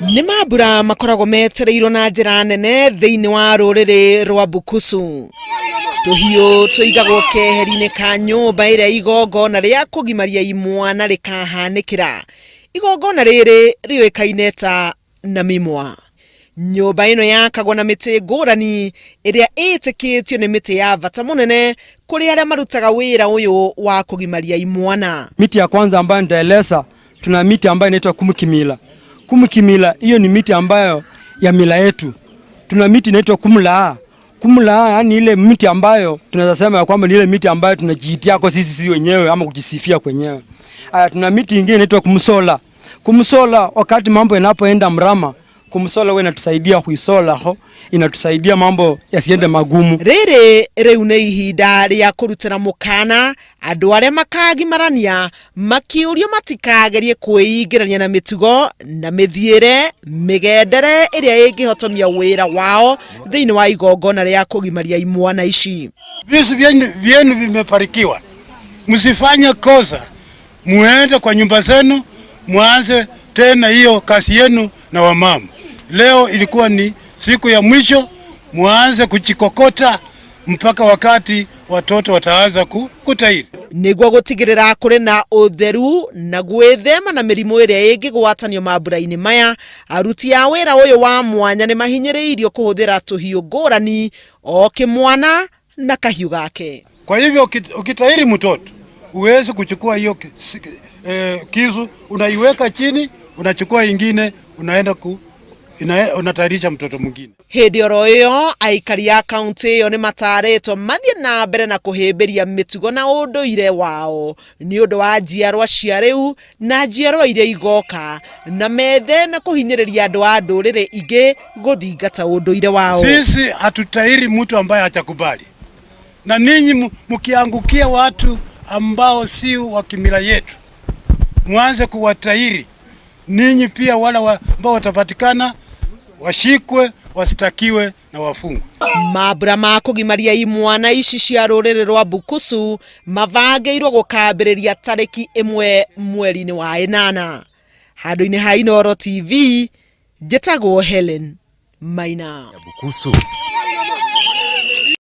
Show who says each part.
Speaker 1: Nĩ mambura makoragwo metereirwo na njĩra nene thĩinĩ wa rũrĩrĩ rwa Bukusu. Tũhiũ tũigagwo keheri-inĩ ka nyũmba ĩrĩa igongona rĩa kũgimaria imwana rĩkahanĩkĩra. Igongona rĩrĩ rĩũĩkaine ta Namimwa. Nyũmba ĩno yakagwo na mĩtĩ ngũrani ĩrĩa ĩtĩkĩtio nĩ mĩtĩ ya bata mũnene kũrĩ arĩa marutaga wĩra ũyũ wa kũgimaria imwana.
Speaker 2: Miti ya kwanza ambayo nitaeleza, tuna miti ambayo inaitwa kumkimila. Kumkimila hiyo ni miti ambayo ya mila yetu. Tuna miti inaitwa kumlaa. Kumlaa yani ile miti ambayo tunaweza sema ya kwamba ni ile miti ambayo tunajiitia kwa sisi wenyewe ama kujisifia kwenyewe. Aya, tuna miti ingine inaitwa kumsola. Kumsola wakati mambo yanapoenda mrama, kumsola wewe inatusaidia kuisola ho, inatusaidia mambo yasiende magumu.
Speaker 1: Rĩrĩ rĩu nĩ ihinda rĩa kũrutĩra mũkana andũ arĩa makagimarania makĩũrio matikagerie kwĩingĩrania na mĩtugo na mĩthiĩre mĩgendere ĩrĩa ĩngĩhotomia wĩra wao thĩinĩ wa igongona rĩa kũgimaria imwana ici.
Speaker 3: Visu vyenu vimefarikiwa, msifanye kosa, muende kwa nyumba zenu, muanze tena hiyo kazi yenu na wamama. Leo ilikuwa ni siku ya mwisho, muanze kuchikokota mpaka wakati watoto wataanza kutahiri.
Speaker 1: Nĩguo gũtigĩrĩra kũrĩ na ũtheru na gwĩthema na mĩrimũ ĩrĩa ĩngĩgwatanio mambura-inĩ maya, aruti a wĩra ũyũ wa mwanya nĩ mahinyĩrĩirio kũhũthĩra tũhiũ ngũrani o kĩmwana na kahiũ gake.
Speaker 3: Kwa hivyo ukitahiri mtoto uwezi kuchukua hiyo kisu, unaiweka chini, unachukua ingine, unaenda unatayarisha mtoto mwingine.
Speaker 1: Hĩndĩ oro ĩyo aikari a kaunti ĩyo nĩ matarĩtwo mathiĩ na mbere na kũhĩmbĩria mĩtugo na ũndũire wao nĩ ũndũ wa njiarwa cia rĩu na njiarwa iria igoka na metheme kũhinyĩrĩria andũ a ndũrĩrĩ ingĩ gũthingata ũndũire wao.
Speaker 3: Sisi hatutahiri mtu ambaye hajakubali, na ninyi mkiangukia watu ambao si wa kimila yetu, mwanze kuwatahiri ninyi pia, wala ambao watapatikana washikwe, wasitakiwe na wafungwe.
Speaker 1: Mambura ma kũgimaria imwana ici cia rũrĩrĩ rwa Bukusu mabangĩirwo gũkambĩrĩria tarĩki 1 mweri-inĩ wa 8. Handũ-inĩ ha Inooro TV, njĩtagwo Helen Maina.
Speaker 4: Bukusu.